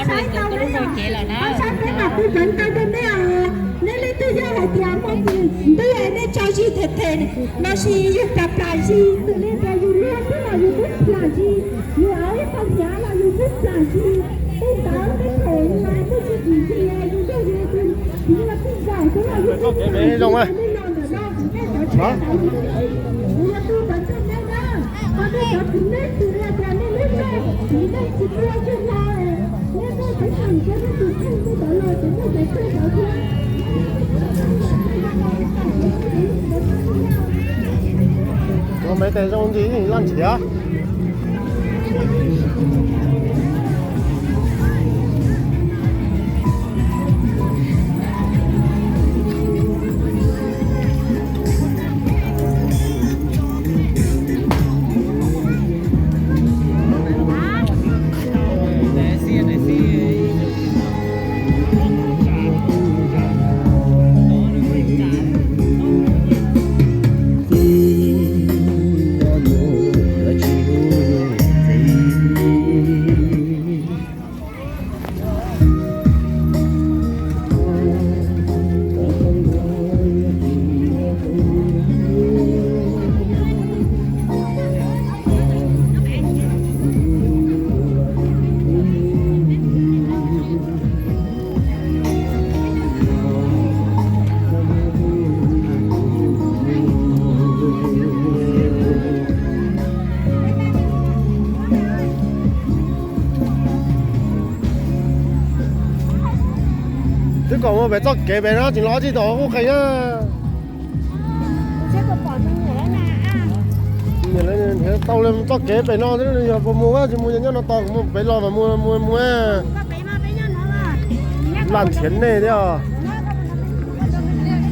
Tau lub no ces lawm na, sab peb mam kuj cov ntau rau nej os. Nej leej twg yog hais tias muaj tus ntuj es nej tso zis them them lossis yug plas plas zis xws li tias yus luag xwb los yus kuj plas zis, yus auv ib qho hnyav los yus kuj plas zis. Tej ntawd tej thaum yus muaj tsis kim zis yus nrog yus tus txiv los tij zaum xwb los yus kuj plas zis. Tej no ntawm no kuv tej cov tsheb ntawd yus kuj plas zis. Kuv yuav tu cov ntseeg nej na, qhov nej cov txiv neej xws li tias nej lub neej txiv neej tsis tuaj tsis hlo, nej muaj teeb meem thiab nej tus kheej tej ntawd los ces nej cov txawj ntawd thiab. Ua me tes zoo ntsis loj nrhiav. Twb kom mus pem txoj kev pem no tsis los tsis tau kuj qees na. Tau li txoj kev pem no, yog puas mus tsis mus nyob no tos kuv mus pem los mas mus mus mus. Laj nrhiav nej thiab.